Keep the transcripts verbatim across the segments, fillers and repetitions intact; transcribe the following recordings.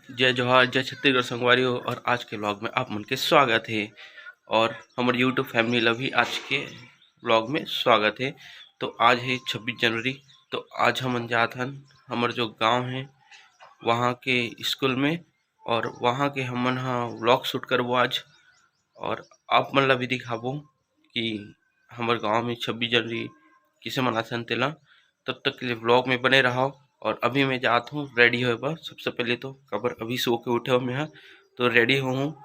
जय जोहार, जय छत्तीसगढ़ संगवारी हो, और आज के vlog में आप मन के स्वागत हे और हमर YouTube family ला भी आज के vlog में स्वागत हे। तो आज हे छब्बीस जनवरी, तो आज हमन जात हन हमर जो गांव हे वहाँ के स्कूल में, और वहाँ के हमन ह vlog shoot करबो आज, और आप मन ला भी दिखाबो कि हमर गांव में छब्बीस जनवरी किसे मनाथन तेला। तब तक के लिए vlog में बने रहो, और अभी मैं जात हूँ ready होए बर। सबसे पहले तो काबर अभी सो के उठे हो मैं ह, तो ready हो हूँ,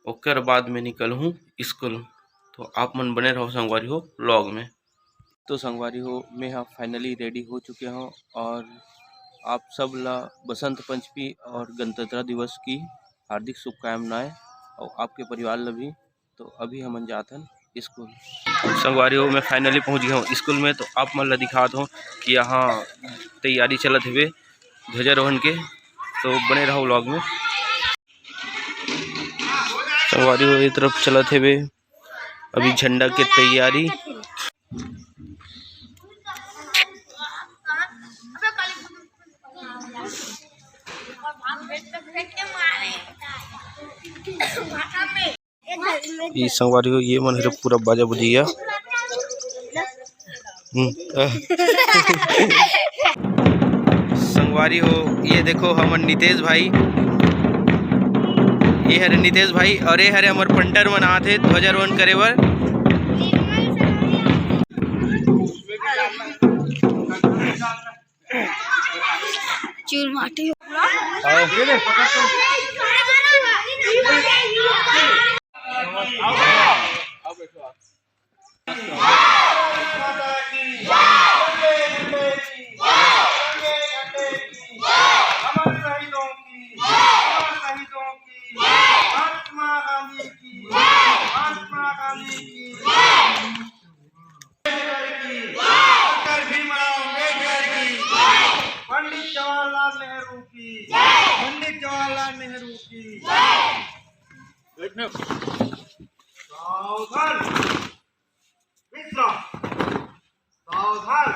ओकर बाद मैं निकल हूँ स्कूल। तो आप मन बने रहो संगवारी हो vlog में। तो संगवारी हो, मैं ह finally ready हो चुके हूँ, और आप सब ला बसंत पंचमी और गणतंत्र दिवस की हार्दिक शुभकामनाएं, और आपके परिवार ला भी। तो अभी हमन जात हन स्कूल। संगवारी हो, मैं finally पहुंच गया हूँ स्कूल में। तो आप मन ला दिखात हूँ कि यहाँ तैयारी चलत हवे ध्वजारोहण के, तो बने रहो vlog में। संगवारी हो, ये तरफ चलत हवे अभी झंडा के तैयारी। ई संगवारी हो, ये मन हरे पूरा बाजा बजैया। हम्म, आह। संगवारी हो, ये देखो हमर नितेश भाई, ये हरे नितेश भाई, और ये हरे हमर पंटर मन आत हे ध्वजारोहण करे बर। चूल माटी हो। अमर शहीदों की, अमर शहीदों की, महात्मा गांधी की, महात्मा गांधी की। भीमराव अम्बेडकर की, पंडित जवाहरलाल नेहरू की, पंडित जवाहरलाल नेहरू की। सावधान, विश्राम, सावधान।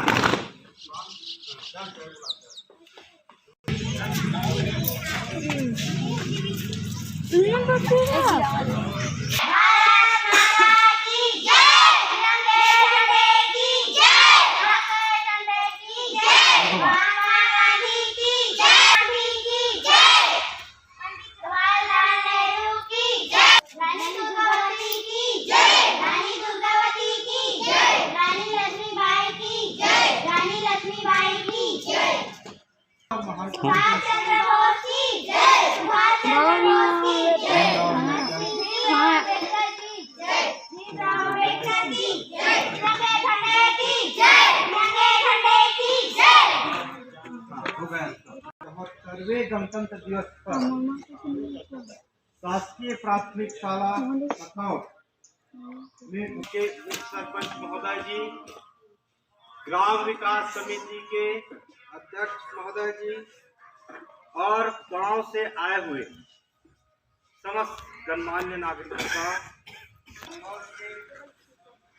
सुभाष चंद्र बोस की जय, सुभाष चंद्र बोस की जय, भगत सिंह, भीमराव अम्बेडकर की जय, भीमराव अम्बेडकर की जय, तिरंगे झंडे की जय, तिरंगे झंडे की जय। सर्वे गणतंत्र दिवस पर शासकीय प्राथमिक शाला लखनऊ में उनके उप सरपंच महोदय जी, ग्राम विकास समिति के अध्यक्ष महोदय जी और गांव से आए हुए समस्त गणमान्य नागरिकों का और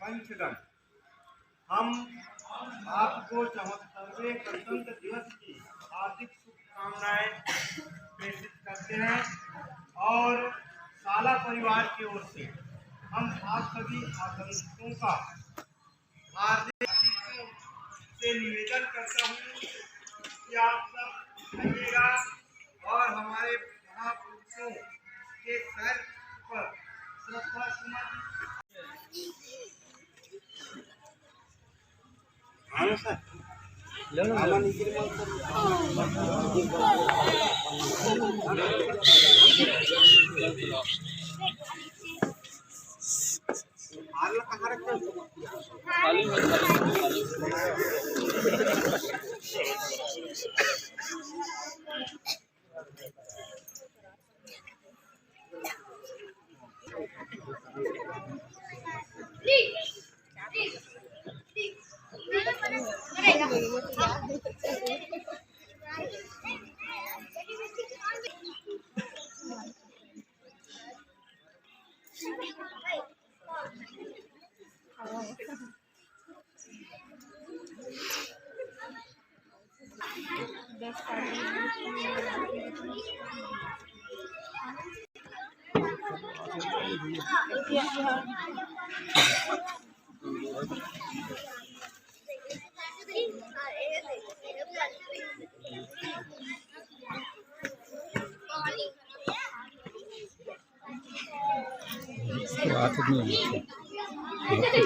पंचगण, हम आपको चौहत्तरवें गणतंत्र दिवस की हार्दिक शुभकामनाएं प्रेषित करते हैं और शाला परिवार की ओर से हम आप सभी आगंतुकों का हार्दिक से निवेदन करता हूँ कि आप सब आइएगा और हमारे महापुरुषों के शरीर पर श्रद्धा सुमन। तो आदत नहीं है।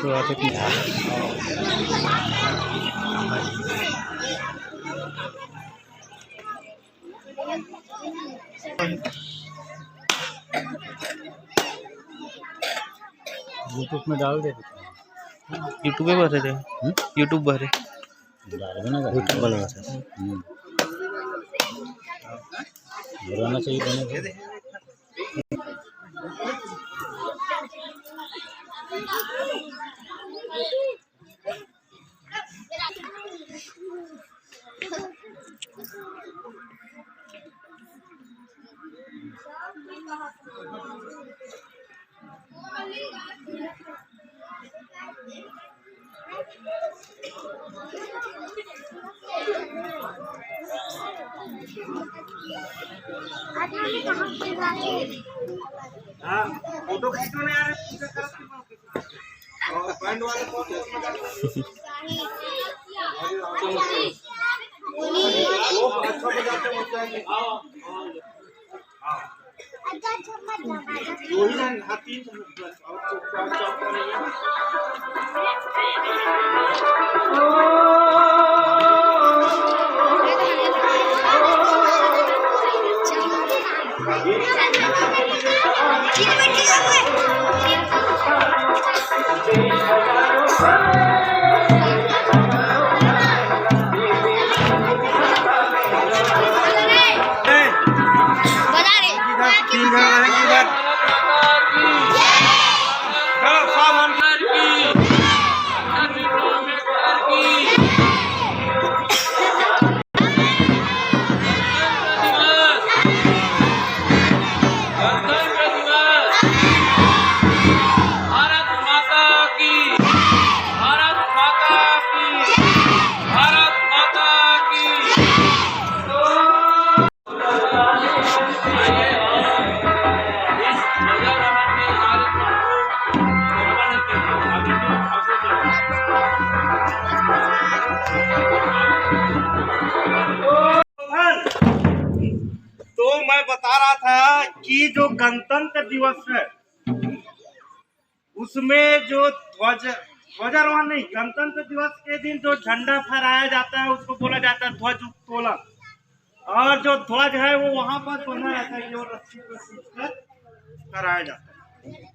तो आदत नहीं है। YouTube में डाल दे। YouTube पे भरे थे। हम्म? YouTube भरे। डाल देना का? YouTube बना था। हम्म। बुरा ना चाहिए बने। हाँ, फोटो खींचो ना यार, पूजा करत के। और बैंड वाले कौन है? वो अच्छा बजाते हैं, वो क्या है? हाँ, हाँ। दो ही जन, हाँ, तीन जन, बस, और चुप, चुप, चुप, चुप। बता रहे। किधर? तीन जन है, किधर? चलो, सावधान। गणतंत्र दिवस। भारत माता की, भारत माता की, भारत माता की। तो मैं बता रहा था कि जो गणतंत्र दिवस है, उसमें जो ध्वज, ध्वजारोहण नहीं, गणतंत्र दिवस के दिन जो झंडा फहराया जाता है, उसको बोला जाता है ध्वज उत्तोलन। और जो ध्वज है, वो वहां पर बंधा रहता है, ये रस्सी को खींचकर फहराया जाता है।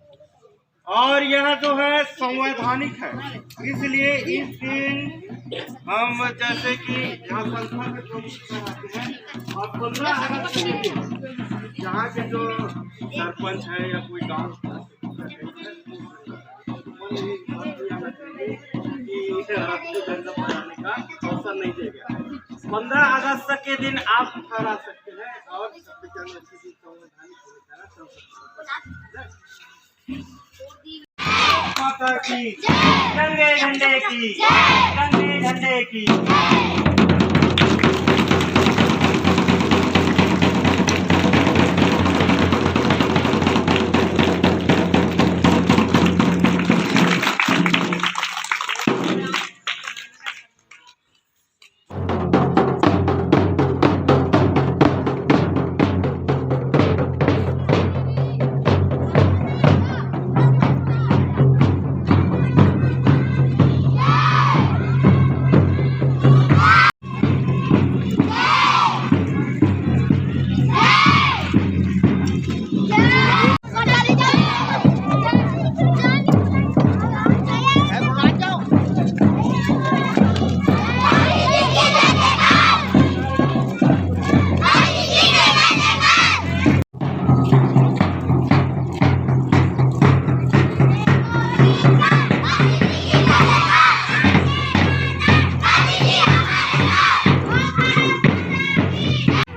और यह जो है, संवैधानिक है, इसलिए इस दिन हम, जैसे कि यहाँ संस्था के प्रमुख आते हैं, और पंद्रह अगस्त के दिन यहाँ के जो सरपंच है या कोई गांव कि राष्ट्रीय झंडा फहराने का अवसर नहीं दिया गया। पंद्रह अगस्त के दिन आप फहरा सकते हैं और छब्बीस जनवरी के दिन संवैधानिक होने का चल सकते हैं। माता की, तिरंगे झंडे की, तिरंगे झंडे की।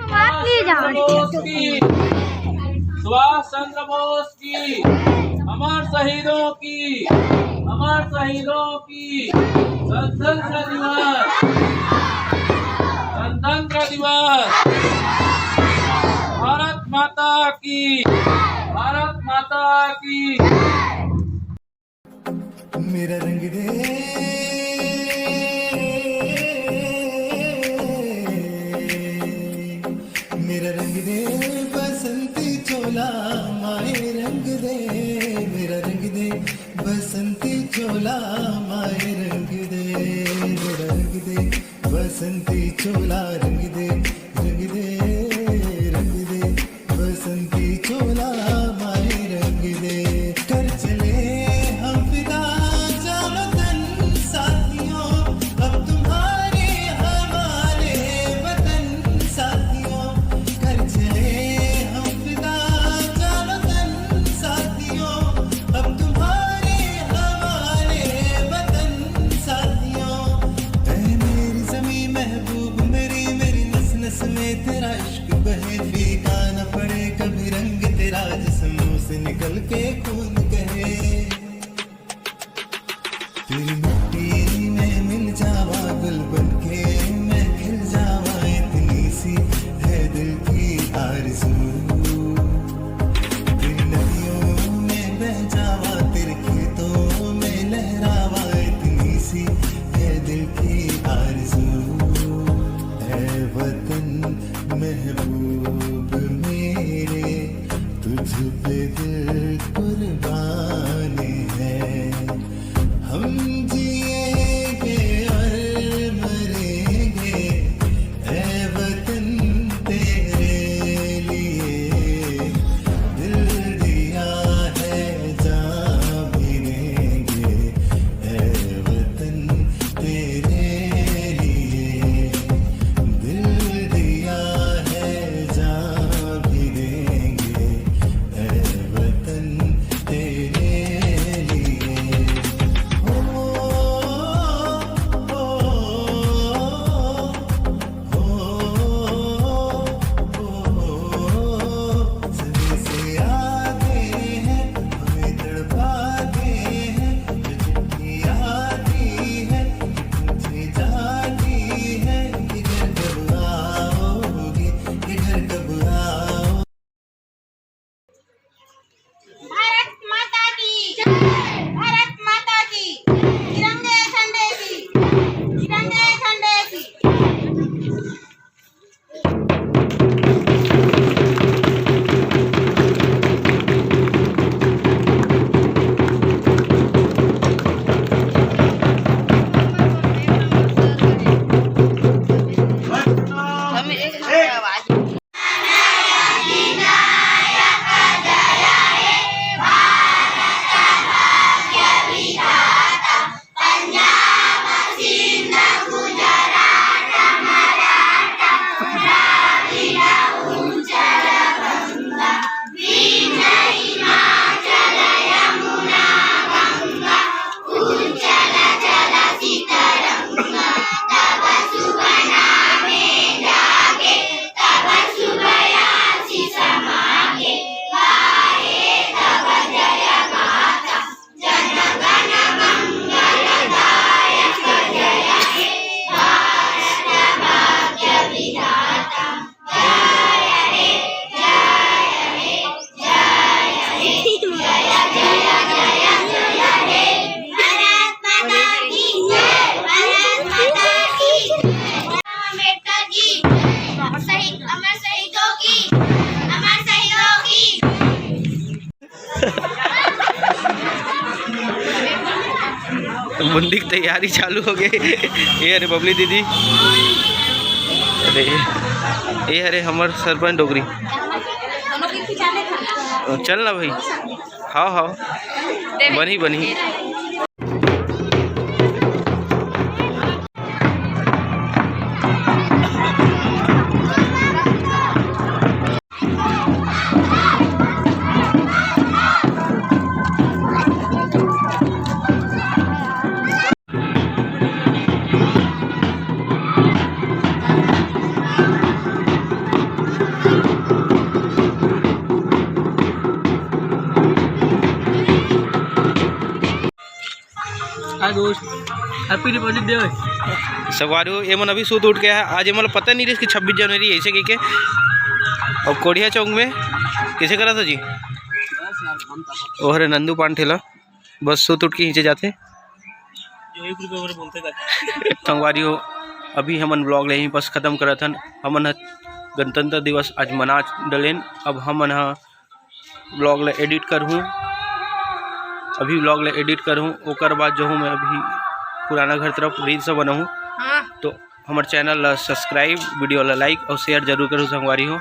सुभाष चंद्र बोस की, सुभाष चंद्र बोस की, अमर शहीदों की, अमर शहीदों की। गणतंत्र दिवस, गणतंत्र दिवस। भारत माता की, भारत माता की। मेरा रंग दे, मेरा रंग दे बसंती चोला, माए रंग दे, मेरा रंग दे बसंती चोला, माए रंग दे, मेरा रंग दे बसंती चोला, रंग दे, रंग दे, रंग दे बसंती चोला, माए रंग दे। कर चले हम फिदा, जानो तन साथियों, अब तुम्हारे हवाले वतन साथियों। कर चले हम फिदा, जानो तन साथियों, अब तुम्हारे हवाले वतन साथियों। ऐ मेरी ज़मीं महबूब मेरी, मेरी नस नस में तेरा इश्क बहे, फीका न पड़े कभी रंग तेरा, जिस्मों से निकल के खून कहे। तेरी मिट्टी में मिल जावा, गुल बन के मैं खिल जावा, इतनी सी है दिल की आरज़ू। तेरी नदियों में बह जावा, तेरे खेतों में लहरावा, इतनी सी है दिल की आरज़ू। ऐ वतन महबूब मेरे, तुझ पे दिल कुर्बान है। हम जिएंगे और मरेंगे, ऐ वतन तेरे लिए। दिल दिया है, जान भी देंगे, ऐ वतन तेरे लिए। दिल दिया है, जान भी देंगे, ऐ वतन तेरे लिए। हो, हो, हो, हो, हो, समय से आगे है, हमें तड़पाते हैं, जो चिट्ठी आती है, पूछे जाती है कि घर कब आओगे, कि घर कब आओगे। भारत माता की जय। भारत माता की। तिरंगे झंडे की। तिरंगे झंडे की। भारत माता की जय, भारत माता की जय। अम्बेडकर की जय। शहीद, अमर शहीदों की, अमर शहीदों की। मुंडी की तैयारी चालू हो गई। ये अरे बबली दीदी, अरे ये अरे हमर सरपंच डोगरी। चल ना भाई। हाँ, हाँ। बनी, बनी। हाय दोस्त, हैप्पी रिपब्लिक डे। संगवारी हो, ये मन अभी सुत उठ के हे। आज ये मन पता नहीं रहिस कि छब्बीस जनवरी ऐसे कह के। और कोढ़िया चौक में किसे करा था जी? ओहरे नंदू पांठे ला बस सुत उठ के खींचे जाथे। संगवारी हो, अभी हमन vlog ले यहीं बस खत्म करत हन। हमन ह गणतंत्र दिवस आज मना डलेन। अब हमन ह vlog ले edit करहूँ, अभी vlog ले edit करहूँ, ओकर बाद जो हूँ मैं अभी पुराना घर तरफ reels बनाहूँ। हाँ। तो हमर channel ला subscribe, video ला like और share जरूर करूँ संगवारी हो।